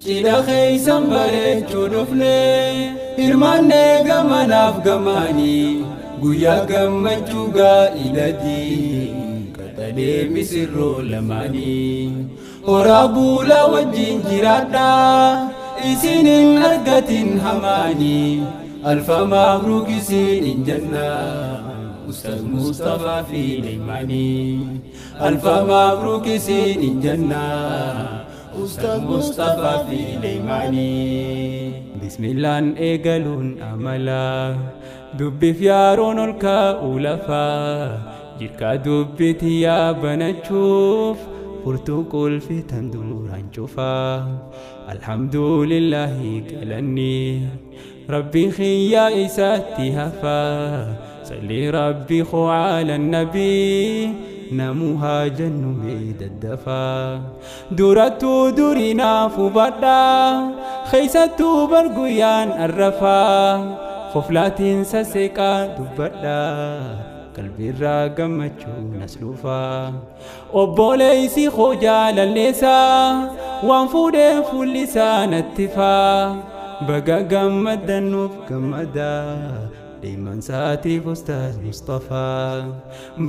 Cidha keeysan bareechuu dhufne, hirmaannee gamanaaf gamaanii, guyyaa gammachuu gaa'ilaatii qaxalee misirroo lamaanii. Horaa buulaa wajjin jiraadhaa, isin hin argatin hamaanii. Alfa mabruuk isin hin jennaa, Ustaz Mustafaa fi Leeymaanii. Alfa mabruuk isin hin jennaa, Ustaz Mustafaa fi Leeymaanii. Bismillaan eegaluun amala, dubbiif yaaroon ol kaa'uu lafaa, jirkaa dubbiti yaa banachuuf furtuu qulfitan duraan cufaa. Alhamdulillahi, galanni Rabbii xiyyaa isaatti hafaa. Salli Rabbi koo ala nabii, namuu haa jennu mee daddafaa. Durattuu durinaaf hubadhaa, keeysattuu bar guyyaan arrafaa, koflaatiin sasseeqaa dubbadhaa, qalbiirraa gammachuu nas dhufaa. Obboleessi koo jaalalleessaa waan fuudhee fuulli isaa natti faa. Baga gammaddan, nuuf gammadaa, Deeman saatiif Ustaaz Mustafaa.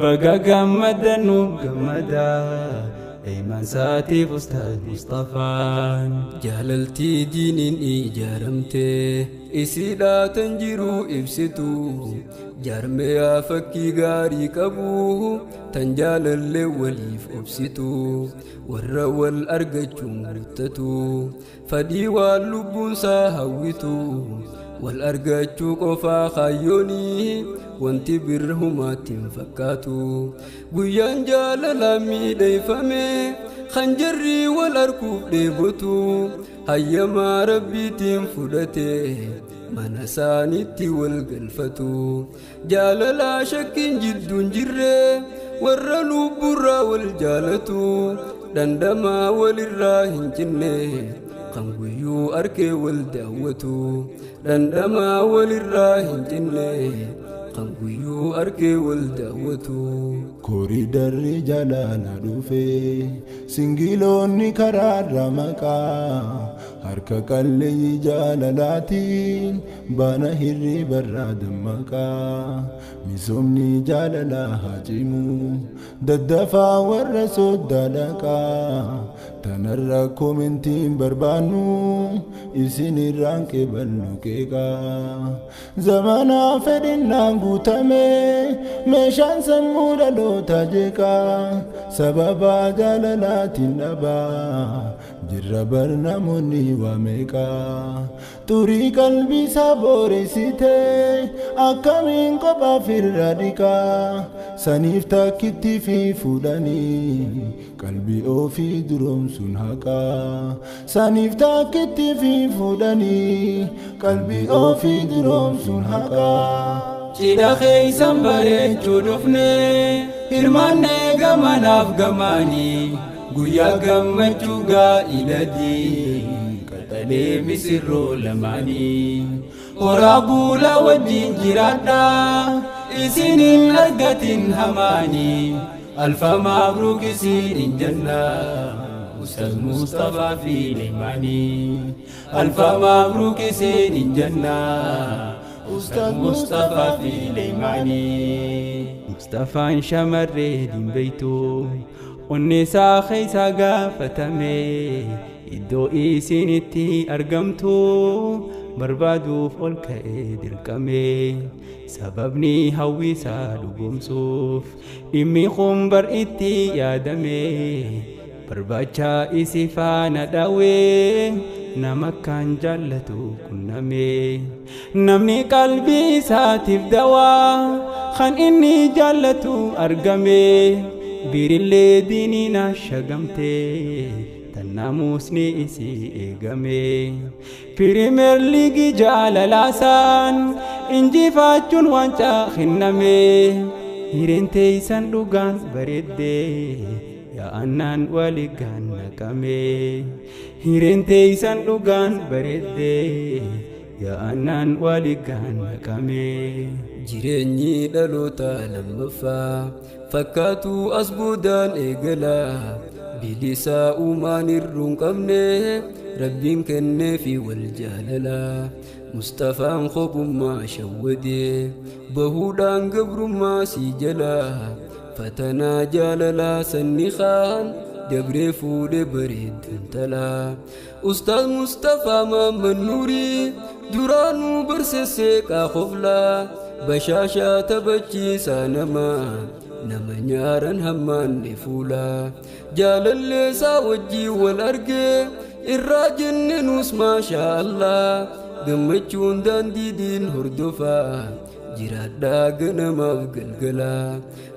Baga gammaddan, nuuf gammadaa, Deeman saatiif Ustaaz Mustafaa. Jaalaltii diiniin ijaaramte isiidhaa tan jiruu ibsitu, jaarmeyaa fakkii gaarii qabu, tan jaalallee waliif obsitu, warra wal argachuun guuttatu, fadhii waan lubbuunsaa hawwitu wal argachuu qofaa kaayyoonii, wanti birra humaatti hin fakkaatu. Guyyaan jaalalaa miidheeffame kan jarri wal arguuf dheebotu, hayyamaa Rabbiitiin fudhate mana isaaniitti wal galfatu. Jaalalaa shakkiin jidduun jirre, warra lubburraa wal jaalatu, dhandhamaa walirraa hin cinne, kan guyyuu arkee wal daawwatu, dhandhamaa walirraa hin cinne, kan guyyuu arkee wal daawwatu. Koriidarri jalaala dhufe, singiloonni karaarra maqaa, harka qalleeyyii jaalalaatiin baana hirribarraa dammaqaa. Misoomni jaalalaa haa cimu, daddafaa warra soddaa dhaqaa. Tanarra komentiin barbaannu, isinirraan qeeballu qeeqaa. Zamanaa fedhinnaan guutame, meeshaan sammuu dhaloota jeeqaa, sababa jaalalaatiin dhabaa jirra bar namoonni waa meeqaa. Xurii qalbii isaa boreessite, akkamiin kophaaf irra dhiqaa? Saniif takkitti fi fuudhanii qalbii ofii duroomsuun haqaa. Saniif takkitti fi fuudhanii qalbii ofii duroomsuun haqaa. Cidha keeysan bareechuu dhufne, hirmaannee gamanaaf gamaanii, guyyaa gammachuu gaa'ilaatii qaxalee misirroo lamaanii. Horaa buulaa wajjin jiraadhaa, isin hin argatin hamaanii. Alfa mabruuk isin hin jennaa, Ustaz Mustafaa fi Leeymaanii. Alfa mabruuk isin hin jennaa, Ustaz Mustafaa fi Leeymaanii. Mustafaan shamarree diinbeeytu onni isaa keessa gaafatame, iddoo isinitti argamtu barbaaduuf ol ka'ee dirqame. Sababni hawwisaa dhugoomsuuf dhimmi kun bar itti yaadame, barbaacha isi faana dhawee nama kan jaallatu qunname. Namni qalbii isaatiif dawaa kan inni jaallatu argame, birillee diiniin shagamte, tan naamusni isii eegame. Pirimeer Liigii jaalalaasaan injifachuun waancaa kenname. Hireen teeysan dhugaan bareedde, yaa'annaan waligaan naqame. Hireen teeysan dhugaan bareedde, yaa'annaan waligaan naqame. Jireenyi dhaloota lammaffaa fakkaatu as boodaan eegala. Bilisaa uumaan irruun qabne Rabbiin kenneefi wal jaalala Mustafaan kophummaa shawwadee bahuudhaan gabrummaa sii jalaa fatanaa jaalalaa sanni kaan dabree fuudhee bareedduun talaa Ustaaz Mustafaa Mahammad Nuurii duraanuu barseessee qaaqoflaa bashaashaa taphachiisaa namaa nama nyaaran hammaanne fuulaa jaalalleesaa wajjii wal argee irraa jenne nus maashaa Allah gammachuun daandii diin hordofaa jiraadhaa ganamaaf galgalaa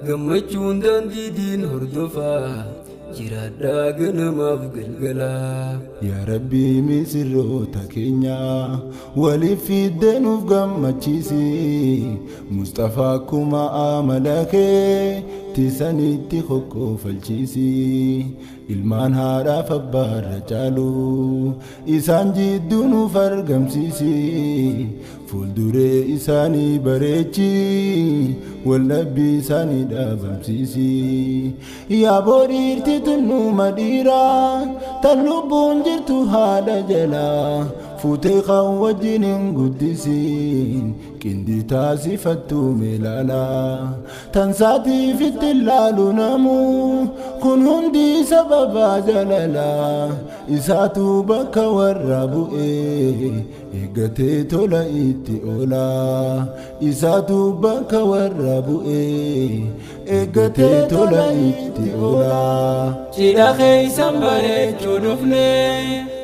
gammachuun daandii diin hordofaa jiraadhaa ganamaaf galgalaa. Yaa Rabbi misirroota keenya waliif fiddee nuuf gammachiisi Mustafaa akkuma amala kee tiisanitti kokkoofalchiisi ilmaan haadhaaf abbaarra caalu isaan jidduu nuuf argamsiisi fuulduree isaanii bareechi wallabbii isaanii dhaabamsiisi yaa boriirti tunnuma dhiiraa tan lubbuun jirtu haadha jalaa fuutee kan wajjin hin guddisiin qindii taasifattu meelaalaa tan saatiif itti ilaalu namu kun hundi sababa jaalalaa isaatu bakka warra bu'ee eeggatee tola itti oolaa isaatu bakka warra bu'ee eeggatee tola itti oolaa. Cidha keessan bareechuu dhufne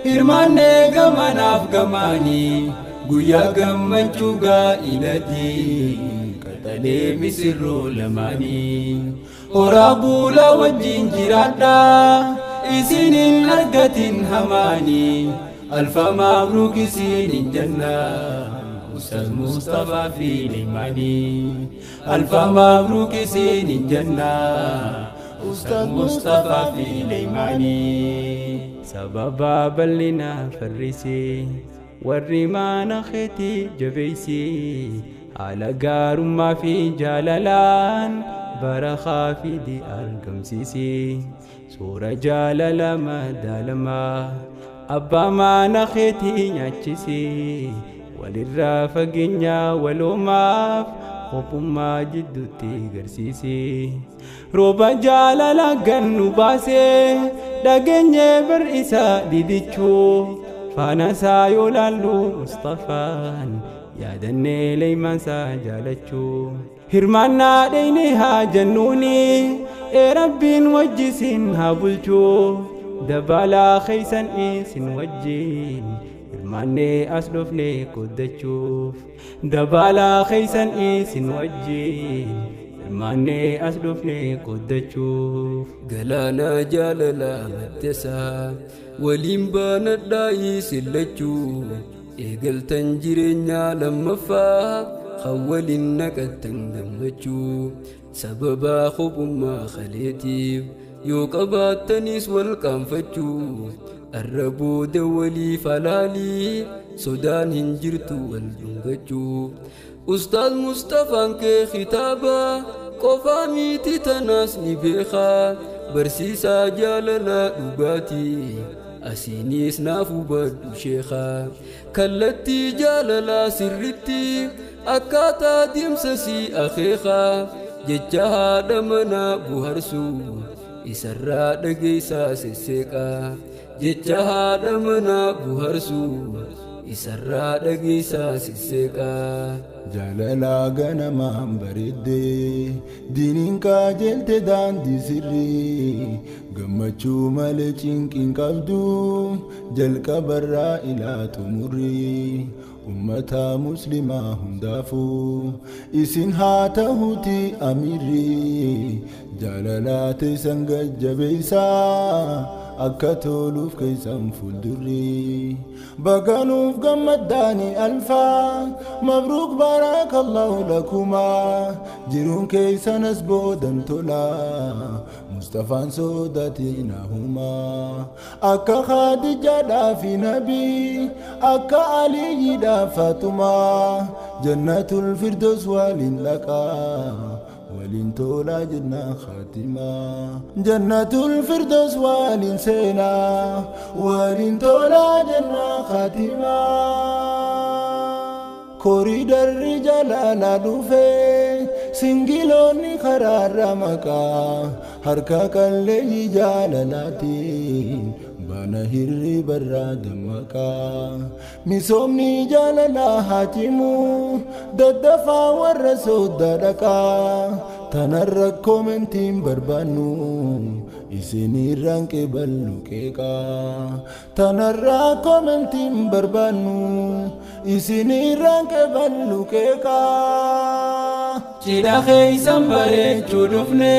hirmaannee gamanaaf gamaanii guyyaa gammachuu gaa'ilati qaxalee misirroo lamaanii horaa bulaa wajjin jiraadhaa isinin argatin hamaanii alfa mabruuk isinin jannaa Ustaaz Mustafaa fi Leemaanii alfa mabruuk isinin jannaa Ustaaz Mustafaa fi Leemaanii. Sababa bal'inaa farrisee warri mana keetii jabeessee haala gaarummaa fi jaalalaan barakaa fidi argamsiisee suura jaalala madaalamaa abbaa mana keetii nyaachisee walirraa fageenyaa waloomaaf kophummaa jidduutti garsiisee rooba jaalala gannu baasee dhageenyee bar isaa didichuu faana isaa yoo laallu Mustafaan yaadannee leeymansaa jaalachuu hirmaannaa dheyne haa jennuuni ee Rabbiin wajjisin haa bulchuu dabalaa keeysan isin wajjin hirmaannee as dhufnee qoddachuuf dabalaa keeysan isin wajjin hirmaannee as dhufnee qoddachuuf. Galaana jaalalaa maddasaa waliin baanadhaa isin lachuu eegaltan jireenyaa lammaffaa kan waliin naqattan gammachuu sababaa kophummaa kaleetiif yoo qabaattanis wal qaanfachuu arra booda waliif halaalii sodaan hin jirtu wal dhungachuu. Ustaaz Mustafaan kee kitaaba qofaa miti tanaas ni beekaa barsiisaa jaalalaa dhugaatii asiinis naaf hubadhu sheekaa kallattii jaalalaa sirritti akkaataa deemsa si akeekaa jecha haadha manaa buharsuu isarraa dhageessaa sesseeqaa jecha haadha manaa buharsuu isarraa dhageessaa sesseeqaa. Jaalalaa ganamaan bareeddee diiniin qajeelte daandii sirrii gammachuu malee cinqiin qabdu jalqabarraa ilaa xumurrii ummata muslimaa hundaafuu isin haa ta'uuti amiirri jaalalaa teessan gajjabeessaa akka toluuf keessan fuuldurri baganuuf gammaddaani alfaa mabruuk baarakallahu lakumaa jiruun keessan as boodan tolaa Mustafaan sodaatiin hahumaa akka Khadijaadhaa fi Nabii akka Aliyyiidhaa Faatumaa jannatul firdaus waliin dhaqaa. Waliin tolaa jennaa khatimaa, Jannatul Firdaus waliin seenaa, waliin tolaa jennaa khatimaa. Koriidarri jaalalaa dhufee, singiloonni karaarra maqaa, harka qalleeyyii jaalalaatiin bana hirribarraa dammaqaa. Misoomni jaalalaa haa cimu, daddafaa warra sooddaa dhaqaa. Tanarra koomentiin barbaannu, isinirraan qeeballu qeeqaa. Tanarra koomentiin barbaannu, isinirraan qeeballu qeeqaa. Cidha keeysan bareechuu dhufne,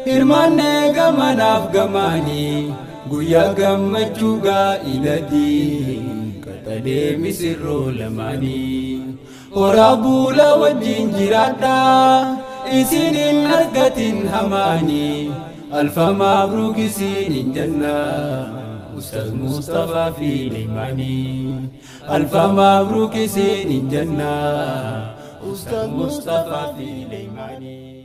hirmaannee gamanaaf gamaanii, guyyaa gammachuu gaa'ilati qaxalee misirroo lamaanii. Horaa buulaa wajjin jiraadhaa, isinin argatin hamaanii. Alfa mabruuk isinin jenna, Ustaz Mustafaa fi Leeymaanii. Alfa mabruuk isinin jenna, Ustaz Mustafaa fi Leeymaanii.